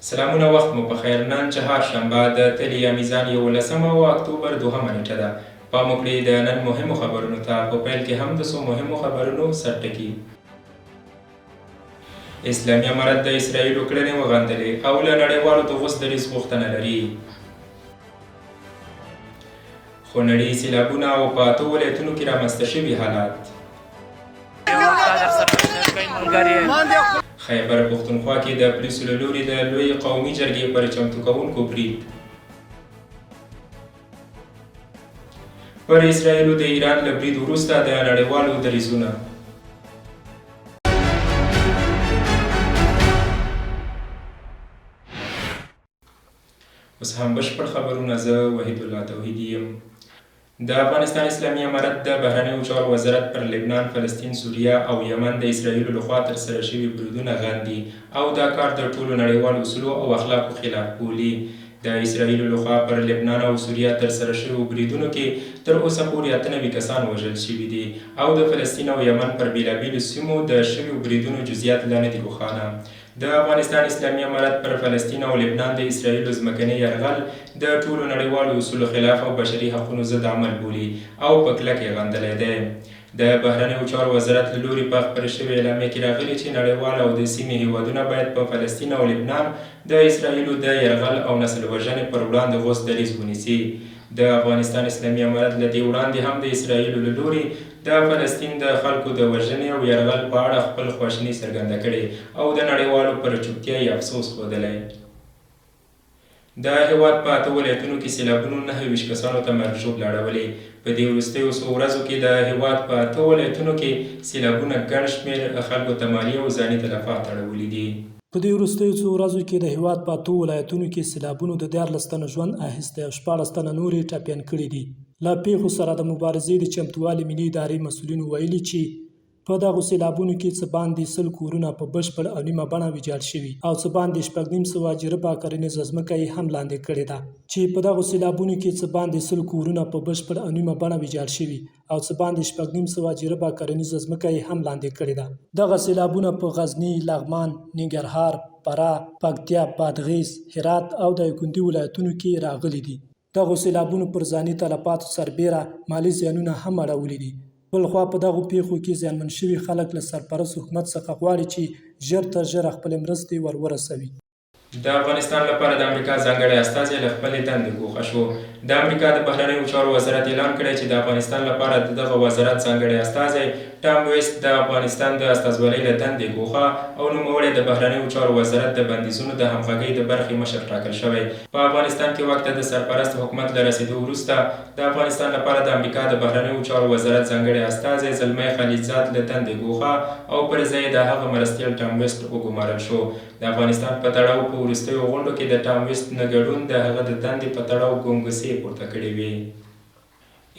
سلامونه وخت مو په خیر نن چهارشنبه د تلې یا میزان یولسمه او اکتوبر دوهمه نیټه ده. پام وکړئ د نن مهمو خبرونو ته په پیل کې هم د څو مهمو خبرونو سرټکي. اسلامي امارت د اسراییلو کړنې وغندلې او له نړیوالو د غوڅ دریځ غوښتنه لري. خونړي سیلابونه او په اتو ولایتونو کې رامنځته شوي حالات. خیبر پښتونخوا کې د پولیسو له لوري د لویې قومي جرګې پر چمتو کوونکو برید. پر اسراییلو د ایران له برید وروسته د نړیوالو دریځونه. اوس هم بشپړ خبرونه زه وحیدالله توحیدي یم. د افغانستان اسلامي امارت د بهرنیو چارو وزارت پر لبنان، فلسطین، سوریه او یمن د اسراییلو لخوا ترسره شوي بریدونه غندي او دا کار د ټولو نړیوالو اصولو او اخلاقو خلاف بولي. د اسراییلو لخوا پر لبنان او سوریه ترسره شویو بریدونو کې تر اوسه پورې 98 کسان وژل شوي دي او د فلسطین او یمن پر بېلابېلو سیمو د شویو بریدونو جزییات لا نه دي روښانه. د افغانستان اسلامي امارت پر فلسطین او لبنان د اسراییلو ځمکنی یرغل د ټولو نړیوالو اصولو خلاف او بشري حقونو ضد عمل بولي او په کلکه یې غندلی دی. د بهرنیو چارو وزارت له لوري په خپرې شوې اعلامیه کې راغلي چې نړیوال او د سیمې هېوادونه باید په فلسطین او لبنان د اسراییلو د یرغل او نسل وژنې پر وړاندې غوڅ دریځ ونیسي. د افغانستان اسلامي امارت له دې وړاندې هم د اسراییلو له لوري د فلسطین د خلکو د وژنې او یرغل په اړه خپل خواشیني څرګنده کړې او د نړیوالو پر چوپتیا یې افسوس ښودلی. د هېواد په اته ولایتونو کې سېلابونو 29 کسانو ته مرګ ژوبله اړولې. په دې وروستیو څو ورځو کې د هېواد په اته ولایتونو کې سېلابونه ګڼ شمېر خلکو ته مالي او ځاني تلفات اړولي دي. په دې وروستیو څو ورځو کې د هېواد په اتو ولایتونو کې سېلابونو د 13 تنو ژوند اخیستی او 16 تنه نور یې ټپیان کړي دي. له پېښو سره د مبارزې د چمتووالي ملي ادارې مسؤلینو ویلي چې په دغو سېلابونو کې څه باندې 100 کورونه په بشپړ او نیمه بڼه ویجاړ شوي او څه باندې 650 جریبه کرنیزه ځمکه یې هم لاندې کړې ده. چې په دغو سېلابونو کې څه باندې 100 کورونه په بشپړ او نیمه بڼه ویجاړ شوي او څه باندې 650 جریبه کرنیزه ځمکه یې هم لاندې کړې ده. دغه سېلابونه په غزني، لغمان، ننګرهار، فراه، پکتیا، بادغیس، هرات او دایکندي ولایتونو کې راغلي دي. دغو سېلابونو پر ځاني تلفاتو سربېره مالي زیانونه هم اړولي دي. بلخوا په دغو پېښو کې زیانمن شوي خلک له سرپرست حکومت څخه غواړي چې ژر تر ژره خپلې مرستې ور ورسوي. د افغانستان لپاره د امریکا ځانګړی استازی له خپلې دندې ګوښه شو. د امریکا د بهرنیو چارو وزارت اعلان کړی چې د افغانستان لپاره د دغه وزارت ځانګړی استازی ټام ویست د افغانستان د استازولۍ له دندې ګوښه او نوموړی د بهرنیو چارو وزارت د بندیزونو د همغږۍ د برخې مشر ټاکل شوی. په افغانستان کې واک ته د سرپرست حکومت له رسېدو وروسته د افغانستان لپاره د امریکا د بهرنیو چارو وزارت ځانګړی استازی زلمی خلیلزاد له دندې ګوښه او پر ځای یې د هغه مرستیال ټام ویسټ وګمارل شو. د افغانستان په تړاو په وروستیو غونډو کې د ټام ویسټ نه ګډون د هغه د دندې په تړاو ګنګوسې پورته کړې وې.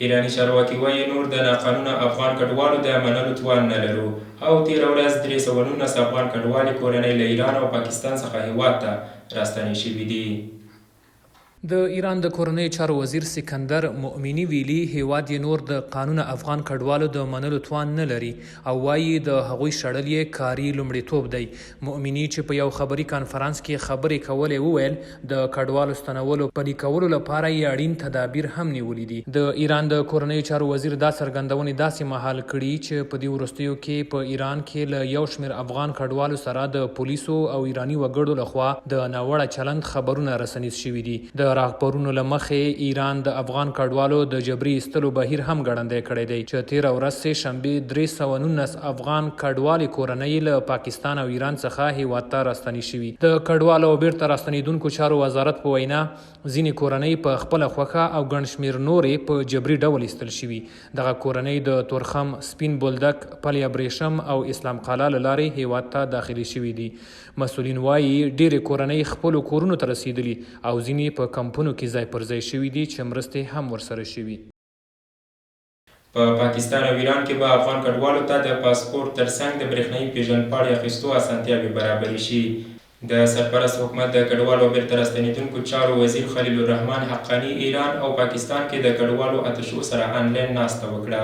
ایراني چارواکي وايي، نور د ناقانونه افغان کډوالو د منلو توان نه لرو او تېره ورځ 319 افغان کډوالې کورنۍ له ایران او پاکستان څخه هېواد ته راستنې شوې دي. د ایران د کورنیو چارو وزیر سکندر مؤمني ویلي، هېواد یې نور د قانونه افغان کډوالو د منلو توان نه لري او وايي، د هغوی شړل یې کاري لومړیتوب دی. مؤمني چې په یو خبري کانفرانس کې خبرې کولې وویل، د کډوالو ستنولو پلي کولو لپاره یې اړین تدابیر هم نیولي دي. د ایران د کورنیو چارو وزیر دا څرګندونې داسې مهال کړي چې په دې وروستیو کې په ایران کې له یو شمېر افغان کډوالو سره د پولیسو او ایراني وګړو له خوا د ناوړه چلند خبرونه رسنیز شوي دي. د راپورونو له مخې ایران د افغان کډوالو د جبري ایستلو بهیر هم ګړندی کړی دی چې تېره ورځ سې شنبې 319 افغان کډوالې کورنۍ له پاکستان او ایران څخه هېواد ته راستنې شوي. د کډوالو او بېرته راستنېدونکو چارو وزارت په وینا، ځینې کورنۍ په خپله خوښه او ګڼ شمېر نورې په جبري ډول ایستل شوي. دغه کورنۍ د تورخم، سپین بولدک، پل ابرېشم او اسلام قلعه له لارې هېواد ته داخلې شوې دي. مسؤلین وايي، ډېرې کورنۍ خپلو کورونو ته رسېدلي او ځینې په کمپونو کې ځای پر ځای شوي دي چې مرستې هم ورسره شوي. په پاکستان او ایران کې به افغان کډوالو ته د پاسپورټ ترڅنګ د برېښنايي پېژندپاڼې اخیستو اسانتیاوې برابرې شي. د سرپرست حکومت د کډوالو او بېرته راستنېدونکو چارو وزیر خلیل الرحمن حقاني ایران او پاکستان کې د کډوالو اتشو سره انلاین ناسته وکړه.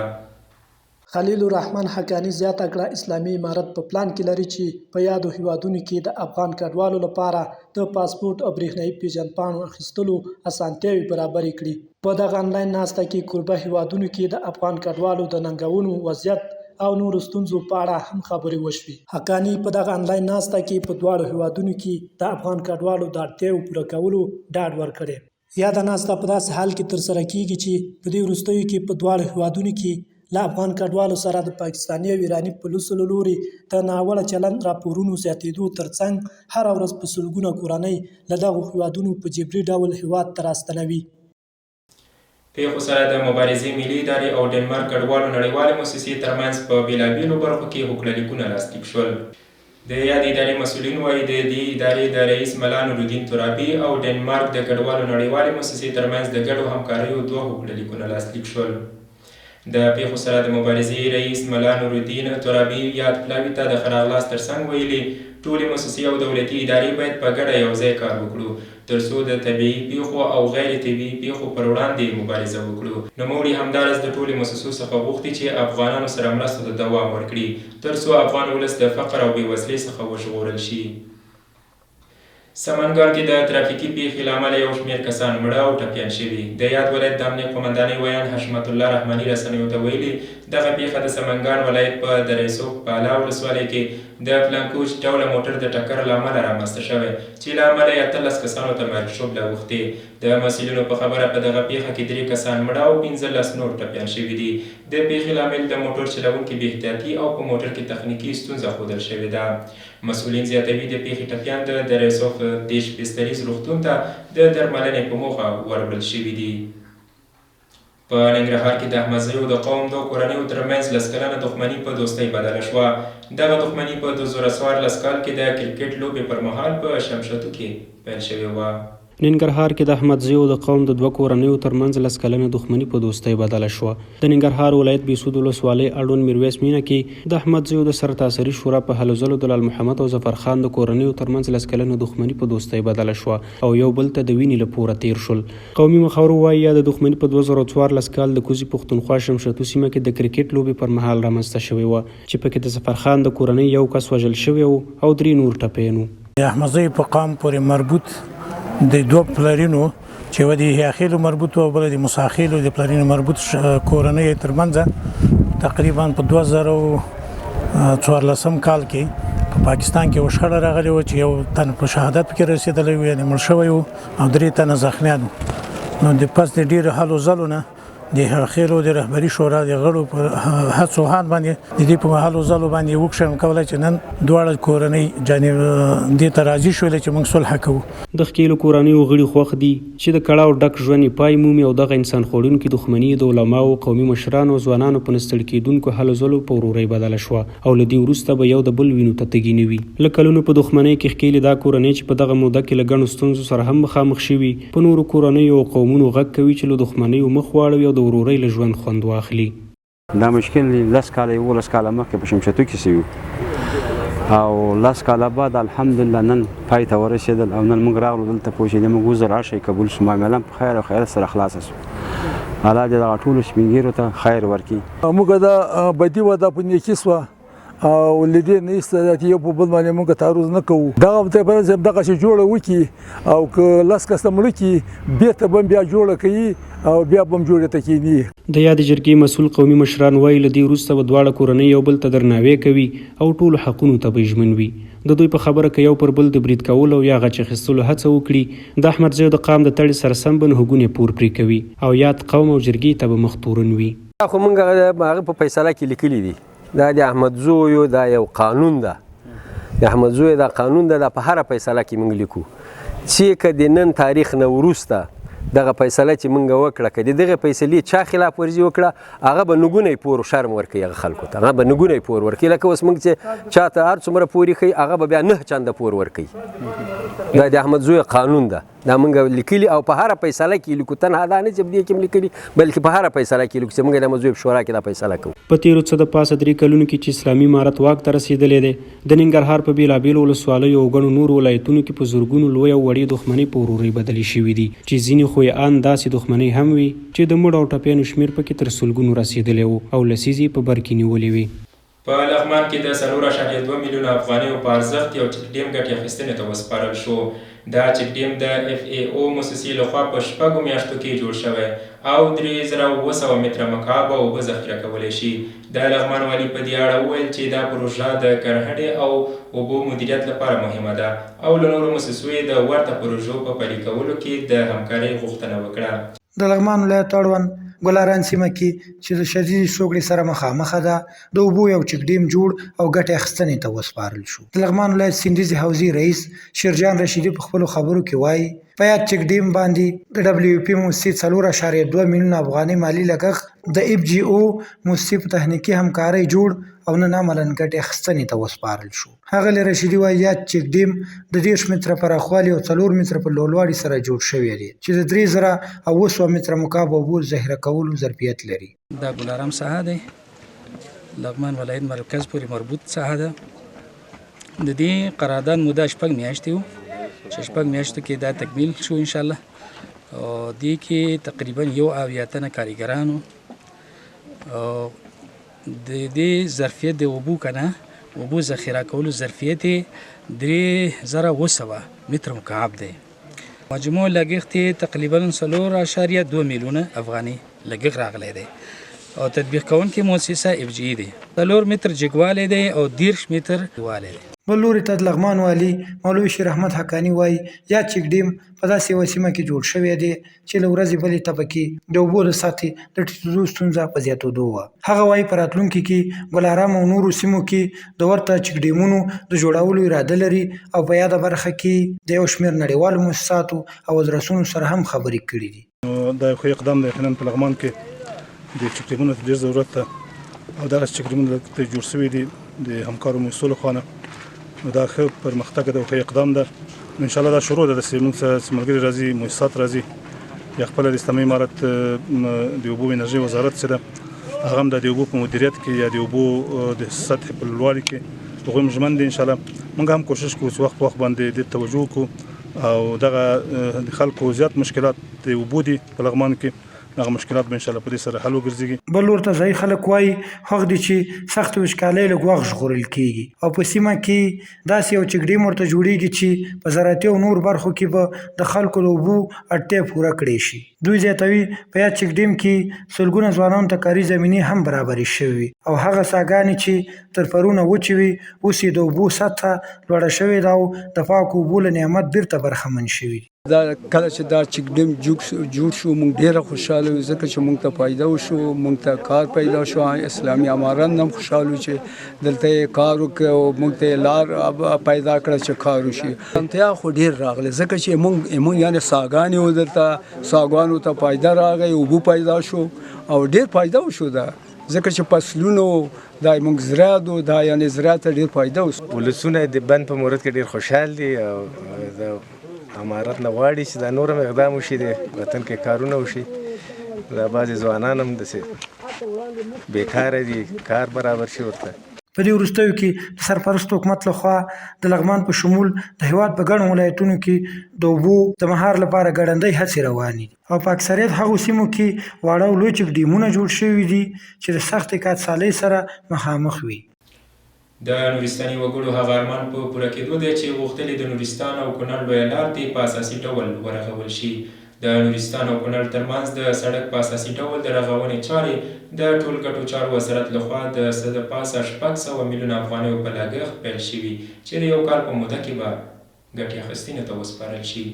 خلیل الرحمن حقاني زیاته کړه، اسلامي امارت په پلان کې لري چې په یادو هېوادونو کې د افغان کډوالو لپاره د پاسپورټ او برېښنايي پېژندپاڼو اخیستلو اسانتیاوې برابرې کړي. په دغه انلاین ناسته کې کوربه هېوادونو کې د افغان کډوالو د ننګونو، وضعیت او نورو ستونزو په اړه هم خبرې وشوې. حقاني په دغه انلاین ناسته کې په دواړو هېوادونو کې د افغان کډوالو د اړتیاوو پوره کولو ډاډ ورکړی. یاده ناسته په داسې حال کې ترسره کېږي چې په دې وروستیو کې په دواړو هېوادونو کې له افغان کډوالو سره د پاکستاني او ایراني پولیسو له لوري د ناوړه چلند راپورونو زیاتېدو ترڅنګ هره ورځ په سلګونه کورنۍ له دغو هېوادونو په جبري ډول هېواد ته راستنوي. پېښو سره د مبارزې ملي ادارې او ډنمارک کډوالو نړیوالې موسسې ترمنځ په بېلابېلو برخو کې هوکړه لیکونه لاسلیک شول. د یادې ادارې مسؤلین وايي، د دې ادارې د رئیس ملا نورالدین ترابي او ډنمارک د کډوالو نړیوالې موسسې ترمنځ د ګډو همکاریو دوه هوکړه لیکونه لاسلیک شول. د پېښو سره د مبارزې رئیس ملا نورالدین ترابي یاد پلاوي ته د ښه راغلاست ترڅنګ ویلي، ټولې موسسې او دولتي ادارې باید په ګډه یو ځای کار وکړو، تر څو د طبیعي پېښو او غیر طبیعي پېښو پر وړاندې مبارزه وکړو. نوموړي همداراز د ټولو موسسو څخه غوښتي چې افغانانو سره مرستو ته دوام ورکړي، تر څو افغان ولس د فقر او بېوزلۍ څخه وژغورل شي. سمنګان کې د ترافیکي پېښې له امله یو شمېر کسان مړه او ټپیان شوي. د یاد ولایت د امنیې قومندانۍ ویاند حشمت الله رحماني رسنیو ته ویلي، دغه پېښه د سمنګان ولایت په دره صوف بالا ولسوالۍ کې د فلانکوچ ډوله موټر د ټکر له امله رامنځته شوی، چې له امله یې 18 کسانو ته مرګ ژوبله اوښتې. د مسؤلینو په خبره په دغه پېښه کې درې کسان مړه او 15 نور ټپیان شوي دي. د پېښې لامل د موټر چلوونکي بې احتیاطي او په موټر کې تخنیکي ستونزه ښودل شوې ده. مسؤلین زیاتوي، د پېښې ټپیان د دره صوف 30 بستریز روغتون ته د درملنې په موخه وروړل شوي دي. په ننګرهار کې د احمدزیو د قوم دوه کورنیو ترمنځ لس کلنه دښمني په دوستۍ بدله شوه. دغه دښمني په 2014 کال کې د کرکټ لوبې پر مهال په شمشتو کې پیل شوې وه. ننګرهار کې د احمدزیو د قوم د دوه کورنیو ترمنځ لس کلنه دښمني په دوستۍ بدله شوه. د ننګرهار ولایت بیسود ولسوالۍ اړوند میرویس مینه کې د احمدزیو د سرتاسري شورا په هلو ځلو د لال محمد او ظفر خان د کورنیو ترمنځ لس کلنه دښمني په دوستۍ بدله شوه او یو بل ته د وینې له پوره تیر شول. قومي مخورو وايي، یاده دښمني په 2014 کال د کوزې پښتونخوا شمشتو سیمه کې د کرکټ لوبې پر مهال رامنځته شوې وه چې پکې د ظفر خان د کورنۍ یو کس وژل شوی و او درې نور ټپیان وو. د احمدزیو په قوم پورې مربوط د دوه پلرینو چې یوه د یحیی خېلو مربوط او بله د موسی خېلو د پلرینو مربوط کورنۍ ترمنځ تقریبا په 2014 کال کې په پاکستان کې یوه شخړه راغلې وه چې یو تن په شهادت پکې رسېدلی و، یعنې مړ شوی و او درې تنه زخمیان وو. نو د پس د ډېرو هلو ځلو نه د خېلو د رهبري شورا د غړو په هڅو هاند باندې د دې په هلو ځلو باندې وکښم کولای چې نن دواړه کورنۍ جانب دې ته راضي شولې چې موږ صلح کوو. د ښکېلو کورنیو غړي خوښ دي چې د کړاو ډک ژوند یې پای مومي او دغه انسان خوړونکې دښمني یې د علماوو، قومي مشرانو او ځوانانو په نه ستړي کېدونکو هلو ځلو په ورورۍ بدله شوه او له دې وروسته به یو د بل وینو ته تږي نه وي. له کلونو په دښمنۍ کې ښکېلې دا کورنۍ چې په دغه موده کې له ګڼو ستونزو سره هم مخامخ شوي، په نورو کورنیو او قومونو غږ کوي چې له دښمنیو مخ واړوي او د ورورۍ له ژوند خوند واخلي. دا مشکل لس کاله 11 کاله مخکې په شمشتو کې شوي او لس کاله بعد الحمدلله نن پای ته ورسېدل او نن موږ راغلو دلته پوه چې موږ عذر هر شی قبول شو، معامله هم په خیر او خیرت سره خلاصه شو. الله دې دغه ټولو سپینږیرو ته خیر ورکړي. موږ دا بدي وه، دا په نیکي سوه او له دې نه ایسته چې یو په بل باندې موږ تعرض نه کوو. دغه ته پر ځای دغسې جوړه وکړي او که لس کسه مړه کړي بېرته به هم بیا جوړه کوي او بیا به هم جوړې ته کښېني. د یادې جرګې مسؤل قومي مشران وايي، له دې وروسته به دواړه کورنۍ یو بل ته درناوی کوي او ټولو حقونو ته به یې ژمن وي. د دوی په خبره که یو پر بل د برید کولو او یا غچ اخیستلو هڅه وکړي، د احمدزیو د قام د تړې سره سم به نهګونی پور پرې کوي او یاد قوم او جرګې ته به مخ تورن وي. دا خو موږ هغه په فیصله کې لیکلي دي، دا د احمدزویو دا یو قانون ده، د احمدزویو دا قانون ده، دا په هره فیصله کې موږ لیکو چې که د نن تاریخ نه وروسته دغه فیصله چې موږ وکړه، که د دغې فیصلې چا خلاف ورزي وکړه، هغه به نګونی پور شرم ورکوي هغه خلکو ته، هغه به نګونی پور ورکوي. لکه اوس موږ چې چاته هر څومره پورې ښیي هغه به بیا 9 چنده پور ورکوي. دا د احمدزوی قانون ده. دا مونږ لیکلي او په هره فیصله کې لیکو، تنها دا نه چې په دې کې هم لیکلي، بلکې په هره فیصله کې لیکو چې مونږ د احمدزیو په شورا کې دا فیصله کوو. په تېرو څه د پاسه درې کلونو کې چې اسلامي امارت واک ته رسېدلی دی، د ننګرهار په بېلابېلو ولسوالیو او ګڼو نورو ولایتونو کې په زرګونو لوی او وړې دښمنۍ په ورورۍ بدلې شوې دي، چې ځینې خو یې ان داسې دښمنۍ هم وې، چې د مړو او ټپیانو شمېر پکې تر سلګونو رسېدلی و او لسیزې یې په بر کې نیولې وې. په لغمان کې د 4.2 میلیونه افغانیو په ارزښت یو چک ډیم ګټې اخیستنې ته وسپارل شو. دا چک ډیم د اف ای او موسسې له خوا په شپږو میاشتو کې جوړ شوی او 3700 متره مکعبه اوبه ذخیره کولی شي. د لغمان والي په دې اړه وویل چې دا پروژه د کرهڼې او اوبو مدیریت لپاره مهمه ده او له نورو موسسو یې د ورته پروژو په پلي کولو کې د همکارۍ غوښتنه وکړه. د لغمان ولایت اړوند ګلاران سیمه کې چې د شدیدې سوکړې سره مخامخه ده، د اوبو یو چکډیم جوړ او ګټې اخیستنې ته وسپارل شو. د لغمان ولایت سیندیزې حوزې رئیس شیرجان رشیدي په خپلو خبرو کې وايي، په یاد چکډیم باندې د ډبلیو پي موسسې 4.2 میلیونه افغانۍ مالي لګښت د اف جي او موسسې په تخنیکي همکارۍ جوړ او نن عملاً ګټې اخیستنې ته وسپارل شو. ښاغلی رشیدي وايي، یاد چیک ډیم د 30 متره پراخوالي او څلور متره په لوړوالي سره جوړ شوی دی چې د 3700 متره مکعب اوبو ذخیره کولو ظرفیت لري. دا ګلارام ساحه دی، لغمان ولایت مرکز پورې مربوط ساحه ده. د دې قرارداد موده شپږ میاشتې وو چې شپږ میاشتو کې دا تکمیل شو ان شاء الله. او دې کې تقریبا 71 تنه کاریګرانو او د دې ظرفیت د اوبو کنه اوبو ذخیره کولو ظرفیت یې 3700 متر مکعب دی. مجموع لګښت یې تقریبا 4.2 میلیونه افغاني لګښت راغلی دی او تطبیق کوونکې موسسه اف جي دی. 4 متر جګوالی دی او 30 متر والی دی. بل لوري ته د لغمان والي مولوي شیر احمد حقاني وايي، یاد چیک ډیم په داسې یوه سیمه کې جوړ شوی دی چې له ورځې بلې ته پکې د اوبو د سطحې د ټیټېدو ستونزه په زیاتېدو وه. هغه وايي، په راتلونکي کې ګلارام او نورو سیمو کې د ورته چکډېمونو د جوړولو اراده لري او په یاده برخه کې د یو شمېر نړیوالو موسساتو او ادرسونو سره هم خبرې کړې دي. نو دا یو ښه اقدام دی، یقینا په لغمان کې د چکډېمونو ته ډېر ضرورت ده او دغسې چکډېمونه دلته جوړ شوي دي د همکارو موسسو له خوا نه، نو دا ښه پرمختګ ده او ښه اقدام ده. نو ان شاء الله دا شروع ده، داسې موږ سره چې ملګري راځي، موسسات راځي، یا خپله د اسلامي امارت د اوبو انرژۍ وزارت چې ده هغه هم د اوبو په مدیریت کې یا د اوبو د سطحې په لوړوالي کې هغوی هم ژمن دي. ان شاء الله موږ هم کوشش کوو چې وخت په وخت باندې دې توجه وکړو او دغه د خلکو زیات مشکلات د اوبو دي په لغمان کې، دغه مشکلات به ان شاء الله په دې سره حل وګرځيږي. بل لور ته ځايي خلک وايي، خوښ دي چې سختې وچکالۍ له ګواښ ژغورل کېږي او په سیمه کې داسې یو چکډېم ورته جوړېږي چې په زراعتي او نورو برخو کې به د خلکو د اوبو اړتیا پوره کړی شي. دوی زیاتوي، په یاد چکډېم کې سلګونه ځوانانو ته کاري زمینې هم برابرې شوې او هغه څاګانې چې تر پرونه وچې وې، اوس یې د اوبو سطحه لوړه شوې ده او د پاکو اوبو له نعمت بېرته برخمن شوي دي. دا کله چې دا چک ډیم جوړ شو موږ ډیره خوشاله یو، ځکه چې موږ ته فایده وشو، موږ ته کار پیدا شو. اسلامي امارت هم خوشاله چې دلته یې کار وکړ او موږ ته یې لار پیدا کړه چې کار وشي. اسانتیا خو ډیر راغله، ځکه چې موږ یعنې څاګانې و، دلته څاګانو ته فایده راغی، اوبه پیدا شو او ډیر فایده وشو دا، ځکه چې فصلونو دا موږ زراعت دا یعنې زراعت ته ډیر فایده وشو. ولسونه د بند په مورد کې ډیر خوشحال دي او د امارت نه غواړي چې دا نور هم اقدام وشي، د وطن کې کارونه وشي. دا بعضې ځوانان هم داسې بېکاره دي، کار برابر شي ورته. په دې وروستیو کې د سرپرست حکومت لخوا د لغمان په شمول د هېواد په ګڼو ولایتونو کې د اوبو د مهار لپاره ګړندۍ هڅې روانې دي او په اکثریت هغو سیمو کې واړه او لوی چک ډیمونه جوړ شوي دي چې د سختې کاتسالۍ سره مخامخ وي. د نورستاني وګړو هغه ارمان په پوره کېدو دی چې غوښتل یې د نورستان او کونړ لویه لار دې په اساسي ډول ورغول شي. د نورستان او کونړ ترمنځ د سړک په اساسي ډول د رغونې چارې د ټولګټو چارو وزارت له خوا د څه د پاسه 600 میلیونه افغانیو په لګښت پیل شوي چې د یو کال په موده کې به ګټې اخیستنې ته وسپارل شي.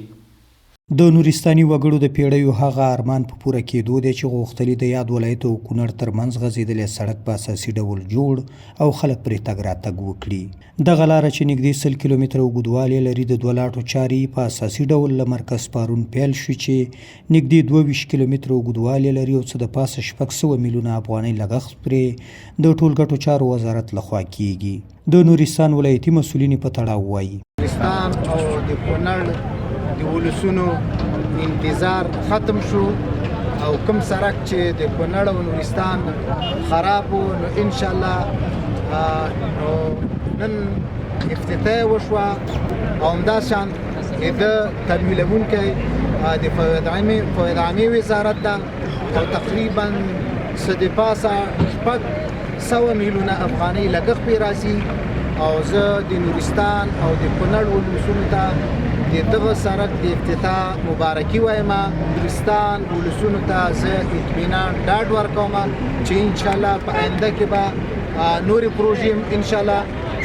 د نورستاني وګړو د پېړیو هغه ارمان په پوره کېدو دی چې غوښتل یې د یاد ولایت او کونړ ترمنځ غځېدلی سړک په اساسي ډول جوړ او خلک پرې تګ راتګ وکړي. دغه لاره چې نږدې 100 کیلومتره اوږدوالی لري، د دوه لاټو چارې یې په اساسي ډول له مرکز پارون پیل شوې چې نږدې 22 کیلومتره اوږدوالی لري او څه د پاسه 600 میلیونه افغانۍ لګښت پرې د ټولګټو چارو وزارت له خوا کېږي. د نورستان ولایتي مسؤلین یې په تړاو وايي. نورستان او د کونړ د ولسونو انتظار ختم شو او کوم سرک چې د کونړ او نورستان خراب وو، نو ان شاء الله نو نن افتتاح وشوه. او همداشان د تمویلونکی د فواید عامې وزارت ده او تقریبا څه د پاسه 600 میلیونه افغانۍ لګښت پرې راځي. او زه د نورستان او د کونړ ولسونو ته د دغه سرک د افتتاح مبارکي وایم. نورستان ولسونو ته زه اطمینان ډاډ ورکوم چې انشاءالله په آینده کې به نورې پروژې هم انشاءالله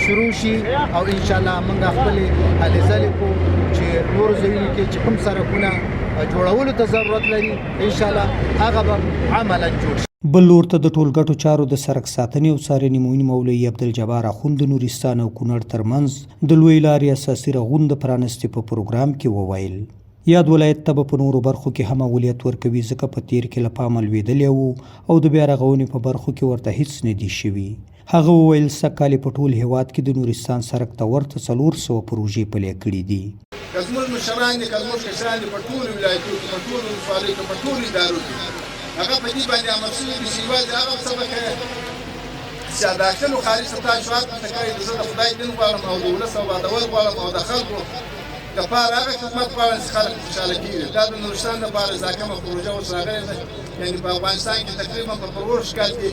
شروع شي او انشاءالله موږ خپلې هلې ځلې کوو چې نورو ځایونو کې چې کوم سرکونه جوړولو ته ضرورت لري انشاءالله هغه به عملا جوړ شي. بل لور ته د ټولګټو چارو د سرک ساتنې او څارنې معین مولوي عبدالجبار اخوند د نورستان او کونړ ترمنځ د لویې لارې اساسي رغون د پرانستې په پروګرام کې وویل، یاد ولایت ته به په نورو برخو کې هم اولویت ورکوي، ځکه په تېر کې له پامه لوېدلی و او د بیا رغونې په برخو کې ورته هیڅ نه دي شوي. هغه وویل، سږ کال یې په ټول هېواد کې د نورستان سرک ته ورته 400 پروژې پلې کړې دي. که زموږ مشران دي، که زموږ کشران دي، په ټولو ولایتو کې، په ټولو ولسوالیو کې، په ټولو ادارو کې هغه په دې باندې امر شوي دي چې یوازې هغه څه به کوې چې داخل او خارج ته تا شعار پورته کړی دی. زه د خدای دین غواړم او د ولس آبادول غواړم او د خلکو دپاره هغه خدمت غواړم چې خلک خوشحاله کېږي. دا د نورستان دپاره چې دا کومه پروژه اوس راغلې ده، یعنې په افغانستان کې تقریبا په پروږ کال کې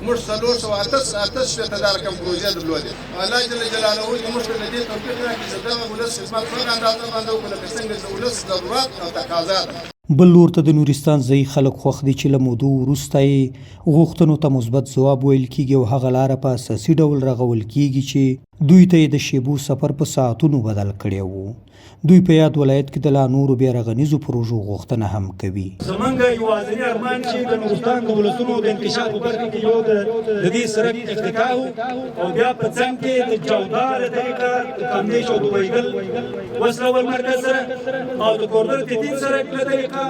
موږ 468 دا رقم پروژې درلودې. الله جل جلاله دې موږ ته د دې توفیق راکړي چې دغه ولس خدمت په هغه اندازه باندې وکړو لکه څنګه چې د ولس ضرورت او تقاضا ده. بل لور ته د نورستان ځايي خلک خوښ دي چې له مودو وروسته یې غوښتنو ته مثبت ځواب ویل کېږي او هغه لاره په اساسي ډول رغول کېږي چې دوی ته یې د شېبو سفر په ساعتونو بدل کړی و. دوی په یاد ولایت کې د لا نورو بیا رغنیزو پروژو غوښتنه هم کوي. زمونږ یوازنی ارمان چې د نورستان د ولسونو د انکشاف په برخه کې یو د دې سرک افتتاح او بیا په څنګ کې د جودار له طریقه د کامدیش او د ویګل وصلول مرکز سره او د کوردر تیتین سرک له طریقه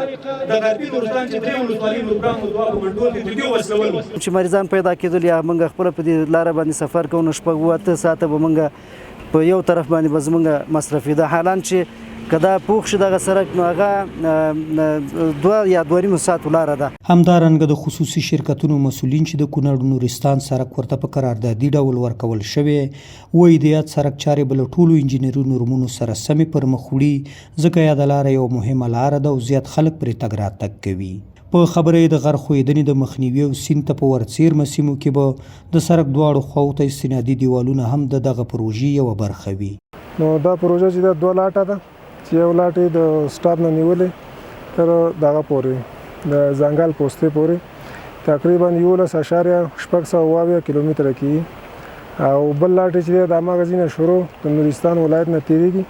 د غربي نورستان چې درې ولسوالۍ نورګام او دواب او منډول دي د دې وصلول. چې مریضان پیدا کېدل یا موږ خپله په دې لاره باندې سفر کوو نو شپږ اووه اته ساعته به موږ په یو طرف باندې به زمونږ مصرفېده، حالان چې که دا پوخ شي دغه سرک نو هغه 2 یا 2.5 ساعتو لاره ده. همدارنګه د خصوصي شرکتونو مسؤلین چې د کونړ نورستان سرک ورته په قراردادي ډول ورکول شوی، وایي د یاد سرک چارې به له ټولو انجنیري نورمونو سره سمې پر مخ وړي، ځکه یاده لاره یوه مهمه لاره ده او زیات خلک پرې تګ راتګ کوي. په خبره یې د غر ښویېدنې د مخنیوي او سیند ته په ورڅېرمه سیمو کې به د سرک دواړو خواوو ته استنادي دیوالونه هم د دغه پروژې یوه برخه وي. نو دا پروژه چې ده دوه لاټه ده چې یو لاټ یې د سټاپ نه نیولې تر دغه پورې د ځنګل پوستې پورې تقریبا 11.670 کیلومتره کېږي او بل لاټ یې چې دی د هماغه ځای نه شروع د نورستان ولایت نه تېرېږي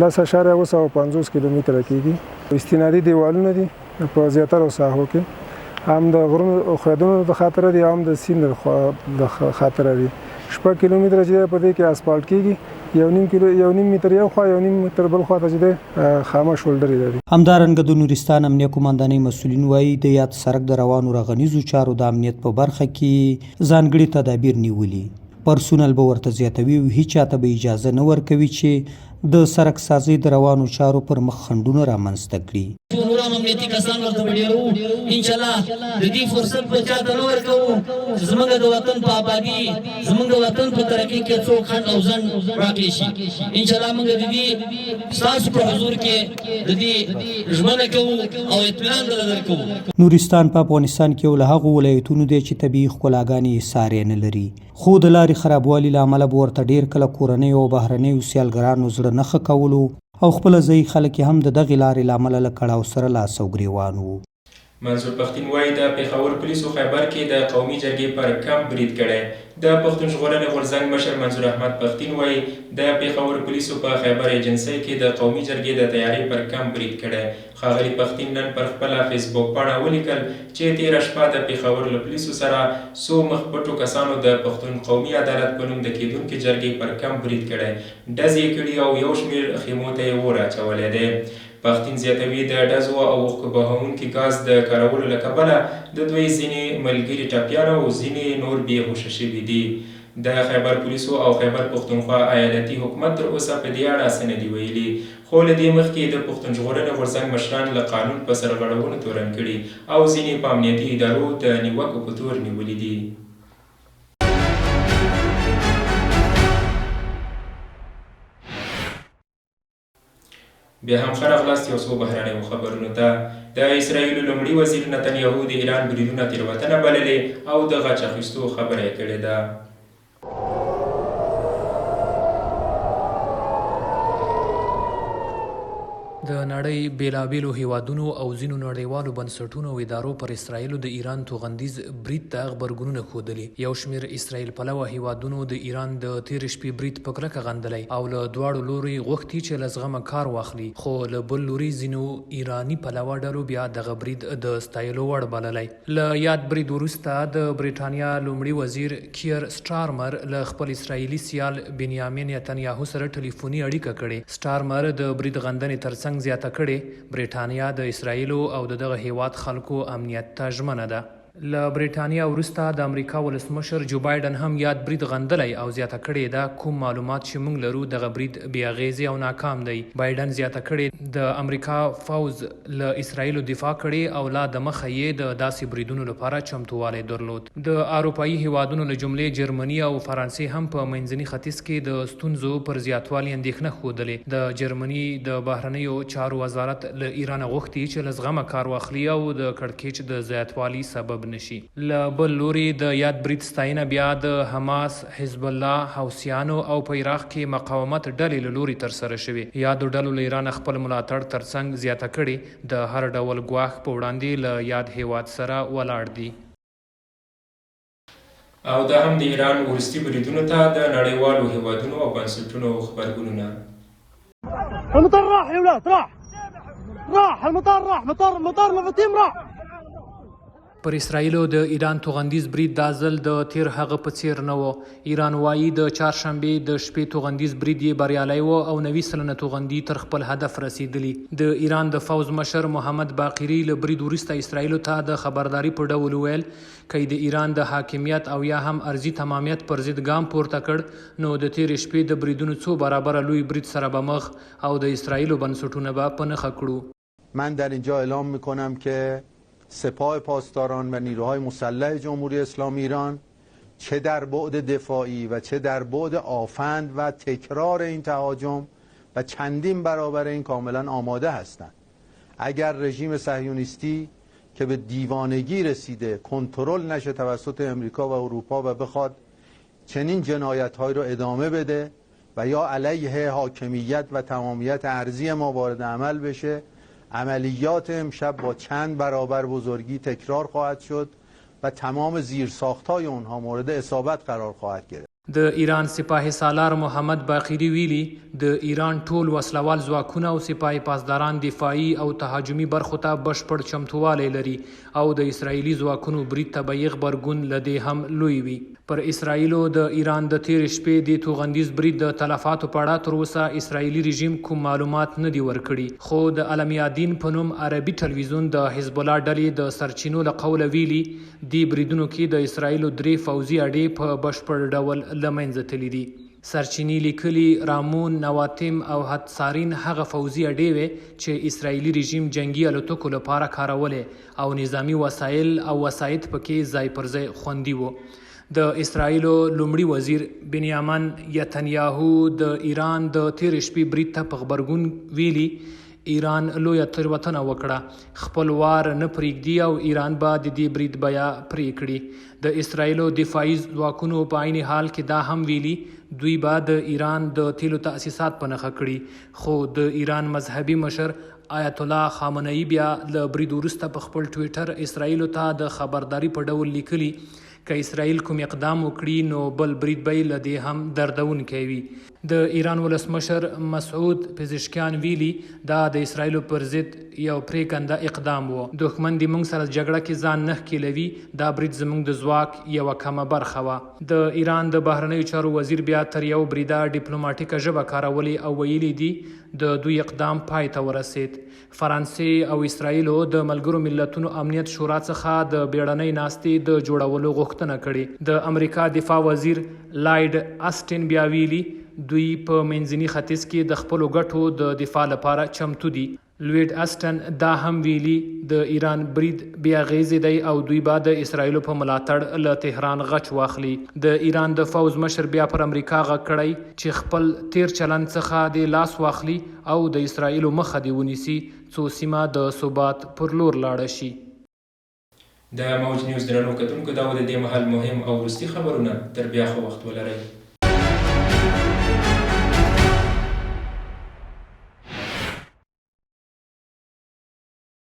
10.750 کیلومتره کېږي. استنادي دیوالونه دي په زیاترو ساحو کې، هم د غرونو ښویدونو د خاطره دي او هم د سیند د خاطره دي. 6 کیلومتره چې دی په دې کې اسفالټ کېږي، 1.5 متر یو خوا 1.5 متر بل خوا ته چې دی خامه شولډرې لري. همدارنګه د نورستان امنیه قوماندانۍ مسؤلین وايي، د یاد سرک د روانو رغنیزو چارو د امنیت په برخه کې یې ځانګړي تدابیر نیولي، پرسونل به ورته زیاتوي او هیچا ته به اجازه نه ورکوي چې د سرک سازۍ د روانو چارو پر مخ خنډونه رامنځته کړي. څو نور هم امنیتي کسان ورته به ډېروو، انشاالله د دې فرصت به چاته نه ورکوو چې زمونږ د وطن په آبادي، زمونږ د وطن په ترقي کې څوک خنډ او ځنډ واقع شي. انشاالله مونږ د دې ستاسو په حضور کې د دې ژمنه کوو او اطمینان درله درکوو. نورستان په افغانستان کې یو له هغو ولایتونو دی چې طبیعي ښکلاګانې یې ساری نه لري. خو د لارې خرابوالي له امله به ورته ډېر کله کورنیو او بهرنیو سیالګرانو زړه نه ښه کولو او خپله ځايي خلک یې هم د دغې لارې له امله له کړاو سره لاس او ګرېوان وو. منظور پښتین وايي، د پېښور پولیسو خیبر کې د قومي جرګې پر کمپ برید کړی. د پښتون ژغورنې غورځنګ مشر منظور احمد پښتین وايي، د پېښور پولیسو په خیبر ایجنسۍ کې د قومي جرګې د تیارۍ پر کمپ برید کړی. ښاغلي پښتین نن پر خپله فېسبوک پاڼه ولیکل چې تېره شپه د پېښور له پولیسو سره څو مخ پټو کسانو د پښتون قومي عدالت په نوم د کېدونکې جرګې پر کمپ برید کړی، ډزې یې کړي او یو شمېر خیمو ته یې اور اچولی دی. پښتین زیاتوي، د ډزو او اوښکو بهوونکي ګاز د کارولو له کبله د دوی ځینې ملګري ټپیان او ځینې نور بې هوښه شوي دي. د خیبر پولیسو او خیبر پښتونخوا ایالتي حکومت تر اوسه په دې اړه څه نه دي ویلي، خو له دې مخکې د پښتون ژغورنې غورځنګ مشران له قانون په سرغړونو تورن کړي او ځینې په امنیتي ادارو د نیوکو په تور نیولي دي. بیا هم ښه راغلاست یو څو بهرنیو خبرونو ته. د اسراییلو لومړي وزیر نتنیاهو د ایران بریدونه تېروتنه بللې او د غچ اخیستو خبره یې کړې ده. د نړۍ بېلابېلو هېوادونو او ځینو نړیوالو بنسټونو او ادارو پر اسراییلو د ایران توغندیز برید ته غبرګونونه ښودلي. یو شمېر اسراییل پلوه هېوادونو د ایران د تېرې شپې برید په کلکه غندلی او له دواړو لورو یې غوښتي چې له زغمه کار واخلي، خو له بل لوري ځینو ایراني پلوه ډلو بیا دغه برید د ستایلو وړ بللی. له یاد برید وروسته د برېټانیا لومړي وزیر کییر سټارمر له خپل اسراییلي سیال بنیامین نتنیاهو سره ټلیفوني اړیکه کړې. سټارمر د برید غندنې ترڅنګ زیاته کړې، برېټانیا د اسراییلو او د دغه هېواد خلکو امنیت ته ژمنه ده. له برېټانیا وروسته د امریکا ولسمشر جو بایډن هم یاد برید غندلی او زیاته کړې یې ده، کوم معلومات چې موږ لرو دغه برید بې اغېزې او ناکام دی. بایډن زیاته کړې، د امریکا فوځ له اسراییلو دفاع کړې او لا دمخه یې د داسې بریدونو لپاره چمتووالی درلود. د اروپايي هېوادونو له جملې جرمني او فرانسې هم په منځني ختیځ کې د ستونزو پر زیاتوالي اندېښنه ښودلې. د جرمني د بهرنیو چارو وزارت له ایرانه غوښتي چې له زغمه کار واخلي او د کړکېچ د زیاتوالي سبب نه شي. له بل لوري د یاد برید ستاینه بیا د حماس، حزب الله، حوثیانو او په عراق کې مقاومت ډلې له لوري ترسره شوې. یادو ډلو له ایرانه خپل ملاتړ ترڅنګ زیاته کړې، د هر ډول ګواښ په وړاندې له یاد هېواد سره ولاړ دي. او دا هم د ایران وروستي بریدونو ته د نړیوالو هېوادونو او بنسټونو غبرګونونه. المطار راح يا ولاد راح راح المطار راح مطار مطار نفتيم راح. پر اسراییلو د ایران توغندیز برید دا ځل د تېر هغه په څېر نه و. ایران وايي، د چهارشنبې د شپې توغندیز برید یې بریالی و او 90% توغندي تر خپل هدف رسېدلي. د ایران د فوځ مشر محمد باقري له برید وروسته اسراییلو ته د خبرداري په ډول وویل، که یې د ایران د حاکمیت او یا هم ارضي تمامیت پر ضد ګام پورته کړ، نو د تېرې شپې د بریدونو څو برابره لوی برید سره به مخ او د اسراییلو بنسټونه به په نښه کړو. من در اینجا اعلام میکنم که سپاه پاسداران و نیروهای مسلح جمهوری اسلامی ایران چه در بعد دفاعی و چه در بعد آفند و تکرار این تهاجم و چندین برابر این کاملا آماده هستند. اگر رژیم صهیونیستی که به دیوانگی رسیده کنترل نشه توسط امریکا و اروپا و بخواد چنین جنایت‌هایی رو ادامه بده و یا علیه حاکمیت و تمامیت ارضی ما وارد عمل بشه، عملیات امشب با چند برابر بزرگی تکرار خواهد شد و تمام زیرساخت‌های اونها مورد اصابت قرار خواهد گرفت. د ایران سپاه سالار محمد باقري ویلي، د ایران ټول وسله وال ځواکونه او سپاه پاسداران دفاعي او تهاجمي برخو ته بشپړ چمتووالی لري او د اسراییلي ځواکونو برید ته به یې غبرګون له دې هم لوی وي. پر اسراییلو د ایران د تېرې شپې دې توغندیز برید د تلفاتو په اړه تر اوسه اسراییلي رژیم کوم معلومات نه دي ورکړي، خو د المیادین په نوم عربي ټلویزیون د حزب الله ډلې د سرچینو له قوله ویلي، دې بریدونو کې د اسراییلو درې فوځي اډې په بشپړ ډول له منځه تللي دي. سرچینې لیکلي، رامون، نواتیم او حتسارین هغه فوځي اډې وې چې اسراییلي رژیم جنګي الوتکو لپاره کارولې او نظامي وسایل او وسایط په کې ځای پر ځای خوندي وو. د اسراییلو لومړي وزیر بنیامن یتنیاهو د ایران د تېرې شپې برید ته په غبرګون ویلي، ایران لویه تېروتنه وکړه، خپل وار نه پرېږدي او ایران به د دې برید بیه پرې کړي. د اسراییلو دفاعي ځواکونو په عین حال کې دا هم ویلي، دوی به د ایران د تېلو تاسیسات په نښه کړي، خو د ایران مذهبي مشر آیت الله خامنه یي بیا له برید وروسته په خپل ټویټر اسراییلو ته د خبرداري په ډول لیکلي، که اسراییل کوم اقدام وکړي نو بل برید به یې له دې هم دردونکی وي. د ایران ولسمشر مسعود پزشکیان ویلي، دا د اسراییلو پر ضد یو پرېکنده اقدام و. دښمن دې موږ سره جګړه کې ځان نه ښکېلوي، دا برید زموږ د ځواک یوه کمه برخه وه. د ایران د بهرنیو چارو وزیر بیا تر یو بریده ډیپلوماټیکه ژبه کارولې او ویلي دي، د دوی اقدام پای ته ورسېد. فرانسې او اسراییلو د ملګرو ملتونو امنیت شورا څخه د بیړنۍ ناستې د جوړولو غوښتنه کړې. د امریکا دفاع وزیر لایډ اسټین بیا ویلي، دوی په منځني ختیځ کې د خپلو ګټو د دفاع لپاره چمتو دي. لویډ اسټن دا هم ویلي، د ایران برید بې اغېزې دی او دوی به د اسراییلو په ملاتړ له تهران غچ واخلي. د ایران د فوځ مشر بیا پر امریکا غږ کړی چې خپل تېر چلند څخه دې لاس واخلي او د اسراییلو مخه دې ونیسي څو سیمه د ثبات پر لور لاړه شي. د موج نیوز درنو کتونکو دا و د دې مهال مهم او وروستي خبرونه، تر بیا ښه وخت ولرئ.